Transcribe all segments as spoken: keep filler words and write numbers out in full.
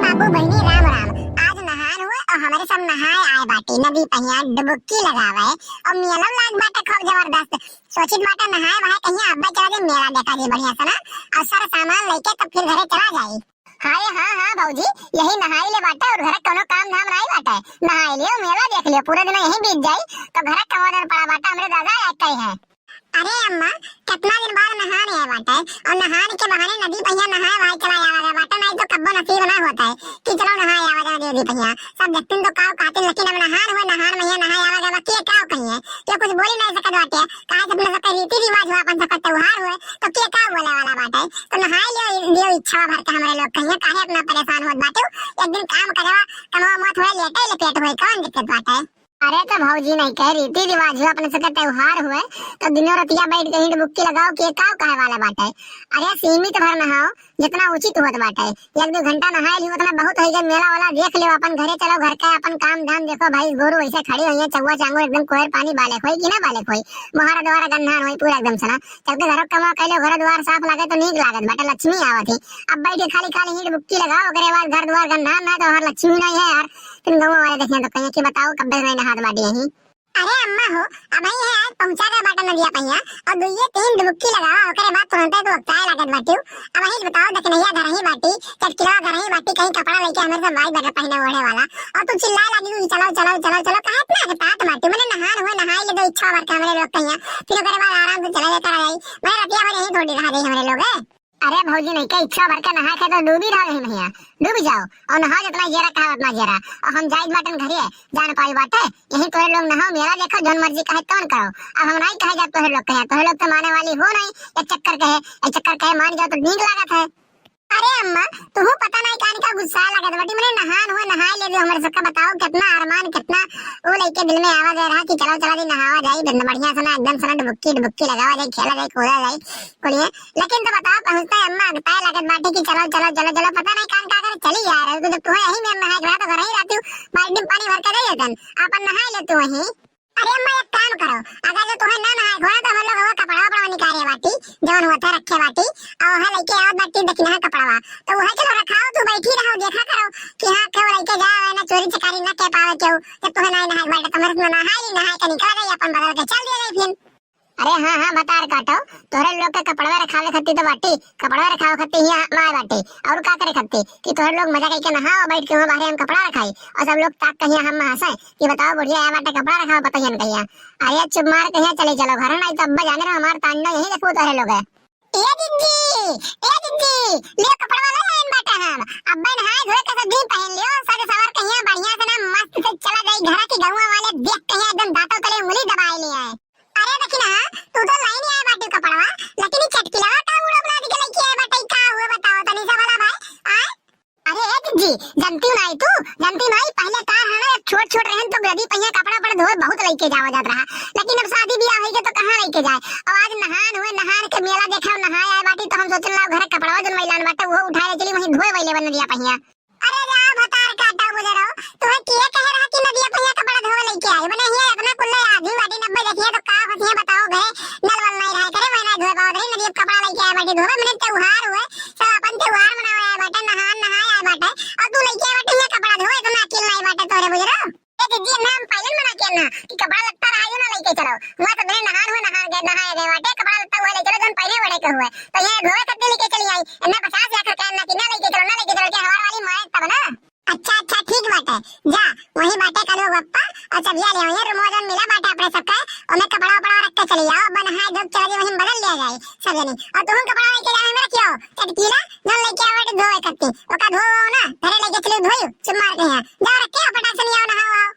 बाबू बहिनी राम राम। आज नहान हुए और हमरे सब नहाए आए बाटी नदी पहिया डुबकी लगावे और मेला लाग बाटे खूब जबरदस्त। सोचित बाटे नहाए वहाए कहिया अब्बे चला जाई मेला देखा जाई बढ़िया से ना, और सारा सामान लेके तब फिर घरे चला जाई। हाँ रे हाँ हाँ भौजी, यही नहाई ले बाटे और घरे कोनो काम धाम नाई बाटे, नहाई लियो मेला देख लियो, पूरा दिन यही बीत जाई। तो घरे कमा दिन पड़ा बाटे, हमरे दादा याद कही है। अरे अम्मा, कितना दिन बाद नहान आए बाटे और नहान के बहाने नदी पहिया नहाए वहाए चला आवा गया बाटे, नहीं तो कब्बो नसीब ना होता है कि चलो नहाए आवा जाए नदी पहिया। सब देखते तो काव कहते, लेकिन अब नहान हुए, नहान महिया नहाए आवा गया, बाकी ये काव कही है, ये कुछ बोली नहीं सकत बाटे। काहे से अपने सबके रीति रिवाज हुआ, अपन सबका त्योहार हुए, तो के काव बोले वाला बाटे? तो नहाए लियो, लियो इच्छा भर के हमरे लोग कहिए, काहे अपना परेशान होत बाटे? एक दिन काम करेवा, कमावा मत हुए, लेटे लेपेट हुए, कौन दिक्कत बाटे? अरे तो भौजी नहीं कहे, रीति रिवाज हुए, अपने सबके त्योहार हुए, तो दिनों रतिया बैठ के ईंट बुक्की लगाओ, के काव कहे वाला बाटे? अरे सीमित भर नहाओ, जितना उचित होत बाटे। एक दो घंटा नहाए ली, उतना बहुत होई गए। मेला वाला देख लियो, अपन घरे चलो, घर का अपन काम धाम देखो, भैंस गोरू वैसे खड़ी हुई है, चौवा चांगो एकदम कोयर पानी बालेक होई कि ना बालेक होई, मोहारा दोबारा गन्हान होई पूरा एकदम सना। चल के घरों कमा कैले, घर द्वार साफ लागे तो नीक लागत बाटे, लक्ष्मी आवत ही। अब बैठ के खाली खाली ईंट बुक्की लगाओ, ओकरे बाद घर द्वार गन्हान ना तो हमार लक्ष्मी नहीं है यार। फिर गाँव वाले देखें तो कहें कि बताओ कब्बे नहीं नहात बाटी यहीं। अरे अम्मा हो, अब ही है आज पहुंचा गए बाटा नदिया पहिया और दुइये तीन डुबकी लगावा, ओकरे बाद तुरंते तू अगताए लागत बाटियो। अब ही बताओ, दखिनैया घर ही बाटी, चटकिलवा घर ही बाटी, कहीं कपड़ा लेके हमरे सब भाई बगैर पहने ओढ़े वाला, और तू चिल्लाए लागी कि चलो चलो चलो चलो, काहे इतना अगतात बाटी? मैंने नहान हुए, नहाई ले दो इच्छा भर के हमरे लोग कहिया, फिर ओकरे बाद आराम से चले जाता रही। मैं रतिया भर यहीं थोड़ी रहा जाई हमरे लोग, ए? अरे भौजी नहीं के इच्छा भर के नहाए के तो डूबी रहा यही महिया, डूबी जाओ और नहाओ जितना जियरा कहा उतना जियरा। और हम जाइत बाटन घरे, जान पाई बाटे, यहीं तोहरे लोग नहाओ, मेला देखो, जौन मर्जी कहे तौन करो। अब हम नहीं कहे जात तोहरे लोग कहे, तोहरे लोग तो माने वाली हो नहीं, एक चक्कर कहे, एक चक्कर कहे मान जाओ तो नीक लागत है। अरे अम्मा, तुहू पता नहीं कान का गुस्सा लागत बाटी, मने नहान हुए, नहाए ले दो हमरे सबका, बताओ कितना अरमान, कितना वो लेके दिल में आवा गया रहा कि चलो चला दी नहावा जाई, बढ़िया से ना एकदम से ना डुबकी डुबकी लगावा जाई, खेला जाई, कूदा जाई। बोलिए, लेकिन तो बताओ, पहुँचता है अम्मा, अगताए लागत बाटे कि चलो, चलो, चलो, चलो, पता नहीं कान का करे, चली आ रहे हो, तो जब तुम्हें यही में नहाए के रहा, तो घर ही रहती हूँ, बाल्टी में पानी भर के दे देतन, अपन नहाए ले तू वहीं। अरे अम्मा, एक काम करो, अगर जो तुम्हें ना नहाए के हो ना, तो हम लोग वो कपड़ा वपड़ा निकाले बाटी, जौन होता रखे बाटी, और वहाँ लेके आओ बाटी, देखी ना कपड़ा, तो वह चलो रखाओ, तू बैठी रहो, देखा करो कि हाँ, क्यों लेके जाओ, है ना, चोरी चकारी ना कह पावे क्यों, जब तुम्हें ना नहाए के बाटे, तो मेरे से नहाए ही नहाए के निकल गई, अपन बदल के चल दिया जाए फिर। अरे हाँ, हाँ, भतार काटो, तोहरे लोग के कपड़वे रखावे खत्ती तो बाटी, कपड़वे रखावे खत्ती हियाँ माए बाटी, और का करे खत्ती कि तोहरे लोग मजा करके नहाओ, बैठ के वहाँ बाहरे हम कपड़ा रखाई, और सब लोग ताक के हियाँ हम हंसे कि बताओ बुढ़िया आया बाटे, कपड़ा रखावे पतहियन कहिया। अरे चुप मार कहिया चले चलो घर, नहीं तो अब्बा जाने रहो हमार तांडव यहीं देखबो तोहरे लोग है। ए दीदी, ए दीदी, ले कपड़वा ले आइन बाटे हम, अब्बा नहाए धोए के सब दिन पहन लियो, सज सवर कहिया बढ़िया से ना मस्त से चला जाई घर के गौवा वाले देख कहिया एकदम दांतों तले उंगली दबाए ले आए। अरे देखी ना, तू तो लाइन आए बाटे कपड़वा, लेकिन ई चटकिलवा का उड़ो बना के लेके आए बाटे, का हुए बताओ तनी सा भला भाई? आए? अरे ए दीदी, जानती हो ना तू, जानती ना, पहले का है ना, जब छोट छोट रहन तो गदी पहिया कपड़ा पर धोए बहुत लेके जावा जात रहा, लेकिन अब शादी ब्याह होई गए तो कहाँ लेके जाए? और आज नहान हुए, नहान के मेला देखे और नहाए आए बाटी, तो हम सोचन लाओ घर कपड़वा जन मैलान बाटे वो उठाए ले चली वहीं धोए वैले बन दिया पहिया। अरे जा भतार काटा बुजरो, तुम्हें किए कहे रहा कि नदिया पहिया कपड़ा धोवे लेके आई? मने हिया इतना कुल्ले आदमी बाटी नब्बे देखिए तो का होती है बताओ, घरे नल वल नहीं रहा करे, मैं ना धोए पावत रही, नदिया कपड़ा लेके आए बाटी धोवे, मने त्योहार हुए, सब अपन त्योहार मनावे आए बाटे, नहान नहाए आए बाटे, और तू लेके आए बाटे हिया कपड़ा धोवे, इतना अकिल नहीं बाटे तोरे बुजरो। ए दीदी, ना हम पहले मना किया ना कि कपड़ा लत्ता रहा, यू ना लेके चलो। हुआ तो दिन नहान हुए, नहान गए, नहाए गए बाटे, कपड़ा लत्ता हुए ले चलो, जौन पहने ओढ़े के हुए। तो ये धोवे कत्ते लेके चली आई, इन्हें पचास लाख रुपया ना कि ना लेके चलो, ना लेके चलो, क्या हमारे वाली माए तब ना। अच्छा, अच्छा, ठीक बाटे, जा, वही बाटे कल वो बप्पा, और चबिया ले आओ, ये रुमो जौन मिला बाटे अपने सबका, ओमे कपड़ा उपड़ा रख के चली आओ, अब नहाए धोए चला जाए, वहीं बदल लिया जाए सब जनी। और तुम कपड़ा लेके जाओ, हमें रखियो, चटकीला, जौन लेके आओ बाटे धोवे कत्ते, ओका धो ना, घरे लेके चली धोई, चुप मार के यहाँ, जाओ रखे, फटाक से नहीं आओ, नहाओ, आओ।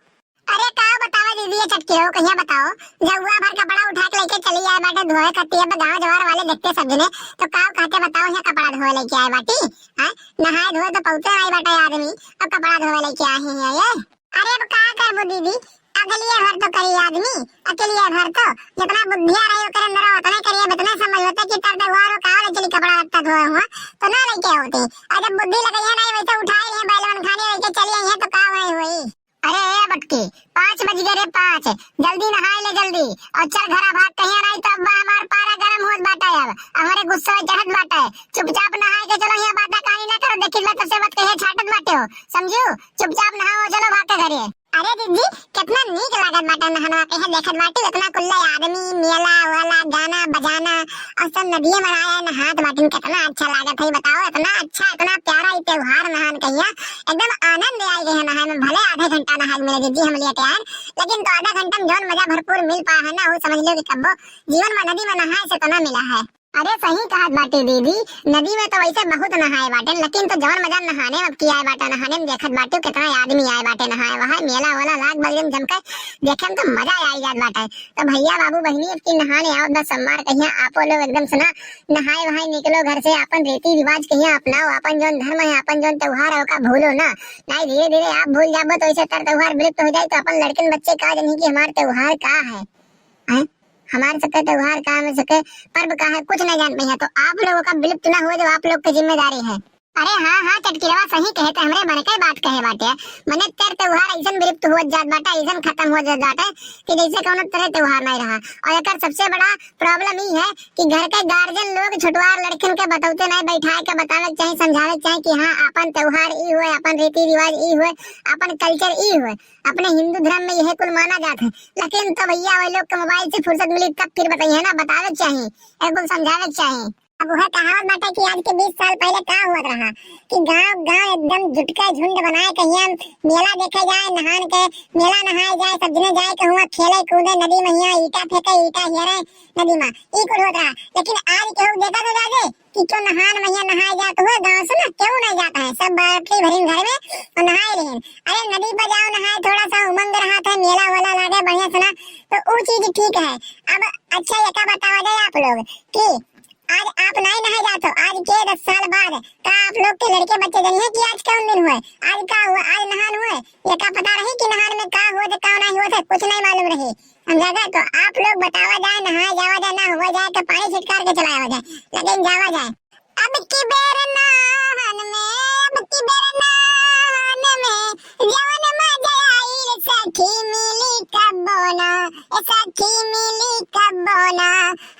अरे का बतावा दीदी, ये चटकी रहो, कहिया बताओ, जौआ भर कपड़ा उठा के लेके चली आए बाटे धोए खातिर, अब गाँव जवार वाले देखते सब जने, तो का कहते बताओ, यहाँ कपड़ा धोए लेके आए बाटी, हाँ? नहाए धोए तो पहुँचे नहीं बाटे आदमी, अब कपड़ा धोए लेके आए हैं ये। अरे अब का करबो दीदी, अगलिए भर तो करी आदमी, अकेलिए भर तो, जितना बुद्धिया रही ओकरे अंदर उतने करिए, इतने समझ होते कि तर दहुआ रो का ले चली कपड़ा लत्ता धोए हुआ, तो ना लेके होते। और जब बुद्धि लगे है नहीं, वैसे उठाए लिए बैलवन खाने लेके चली आई है, तो का वही हुई। अरे ए, अब के पाँच बज गए रे, पाँच। जल्दी नहाए ले, जल्दी। और चल घरा भाग, कहिया नहीं तो अब्बा हमार पारा गरम होत बाटे। अब हमरे गुस्सा चढ़त बाटे। चुपचाप नहाए के चलो, यहाँ बाता कहानी ना करो। देखी ला तब से मत कहिए छाटत बाटे हो, समझू? चुपचाप नहाओ, चलो भाग के घरे। अरे दीदी, कितना नीक लागत बाटे नहनवा, कहे देखत बाटे इतना कुल्ले आदमी, मेला वाला, गाना बजाना, और सब नदिये में आए नहात बाटिन, कितना अच्छा लागत है। बताओ, इतना अच्छा, इतना प्यारा ई त्योहार नहान कहिया, एकदम आनंद आई गया नहाए में। भले आधे घंटा नहाए मिले दीदी हम लेट आए, लेकिन तो आधा घंटा में जौन मजा भरपूर मिल पा है ना, वो समझ लो कि कब्बो जीवन में नदी में नहाए से तो ना मिला है। अरे सही कहत बाटे दीदी, नदी में तो वैसे बहुत नहाए बाटे, लेकिन तो जवन मजा नहाने में अब की आए बाटे, नहाने में देखत बाटे कितना आदमी आए बाटे नहाए, वहाँ मेला वाला लाग बा एकदम जम के, देखे में तो मजा आई जात बाटे। तो भैया बाबू बहिनी अब की नहाने आओ, बस सोमवार कहिया आपो लोग एकदम सुना नहाए वहाए निकलो घर से, अपन रीति रिवाज कहिया अपनाओ, अपन जौन धर्म है, अपन जौन त्योहार है ओका भूलो ना, नहीं धीरे धीरे आप भूल जाबो तो ऐसे तर त्योहार विलुप्त हो जाए, तो अपन लड़कन बच्चे का जानी कि हमार त्योहार का है, हैं? हमार सबके त्योहार का, हम सबके पर्व का है, कुछ नहीं जान पाइया। तो आप लोगों का विलुप्त ना हो, जो आप लोग की जिम्मेदारी है। अरे हाँ, हाँ, चटकिलवा सही कहे, ते हमरे मन के बात कहे बाटे। मने तर त्योहार ऐसन विलुप्त हो जात बाटे, ऐसन खत्म हो जात बाटे कि जैसे कौनो तरह त्योहार नहीं रहा। और एकर सबसे बड़ा problem ई है कि घर के गार्जियन लोग छुटवार लड़किन के बतौते नहीं, बैठाए के बतावे के चाही, समझावे के चाही कि हाँ, अपन त्योहार ई हुए, अपन रीति रिवाज ई हुए, अपन culture ई हुए, अपने हिंदू धर्म में यह कुल माना जात है। लेकिन तो भैया वही लोग के मोबाइल से फुर्सत मिली तब फिर बताइए ना, बतावे के चाही, एक कुल समझावे के चाही। अब वह कहावत बाटे कि आज के बीस साल पहले का हुआ रहा कि गांव गांव एकदम जुट के झुंड बनाए कहिया मेला देखे जाए, नहान के मेला नहाए जाए, सब जने जाए के हुआ खेले कूदे नदी में, हियां ईटा फेंके, ईटा हेरे नदी में, ई कुल होत रहा। लेकिन आज केहू देखा तो जाके कि क्यों नहान में हियां नहाए जात हुए, गांव से ना क्यों नहीं जाता है, सब बाल्टी भरिन घर में और नहाए लेहिन। अरे नदी पर जाओ नहाए, थोड़ा सा उमंग रहा था, मेला वाला लागे बढ़िया से ना, तो वो चीज ठीक है। अब अच्छा ये का बतावा जाए आप लोग कि आज आप नहीं नहाए जात हो, आज के दस साल बाद का आप लोग के लड़के बच्चे जानिए कि आज कौन दिन हुए, आज का हुआ, आज नहान हुए, ये का पता रही कि नहान में का हुआ था, का नहीं हुआ था, कुछ नहीं मालूम रही। समझा गया? तो आप लोग बतावा जाए, नहाए जावा जाए, ना हुआ जाए तो पानी छिटकार के चला आवा जाए, लेकिन जावा जाए। अब की बेर नहान में, अब की बेर नहान में, जवन मजा आइल सखी मिली कब्बो ना, ए सखी मिली कब्बो ना।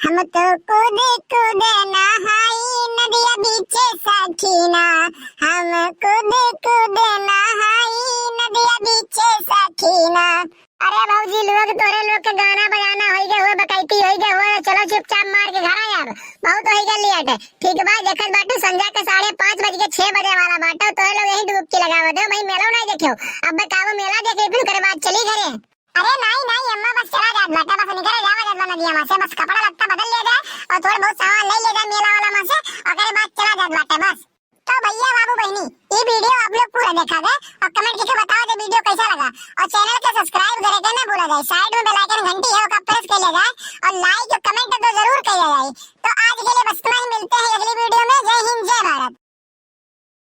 हम तो कूद कूद नहाई नदिया बीचे सखीना, हम कूद कूद नहाई नदिया बीचे सखीना। अरे भौजी लोग, तोरे लोग के गाना बजाना होई गए हुए, बकैती होई गए हुए, चलो चुपचाप मार के घर आ जाब, बहुत होई गए लेट। ठीक बा, देखत बाटू संझा के साढ़े पाँच बज के छह बजे वाला बाटो, तोरे लोग यही डुबकी लगावा दो, भाई मेला नहीं देखे हो। अब बताओ मेला देखे, फिर ओकरे बाद चली घरे। अरे नहीं नहीं अम्मा, बस चला जात बाटे, बस निकरे जावा जात बा नदिया में से, बस कपड़ा लत्ता बदल ले जाए और थोड़ा बहुत सामान ले ले जाए मेला वाला में से, ओकरे बाद चला जात बाटे बस। तो भैया बाबू बहनी, ये video आप लोग पूरा देखा गए और comment करके बताओ जे video कैसा लगा, और channel के subscribe करे के ना भूला जाए, side में bell icon घंटी है ओका press कर ले जाए, और like और comment तो जरूर कर ले जाए। तो आज के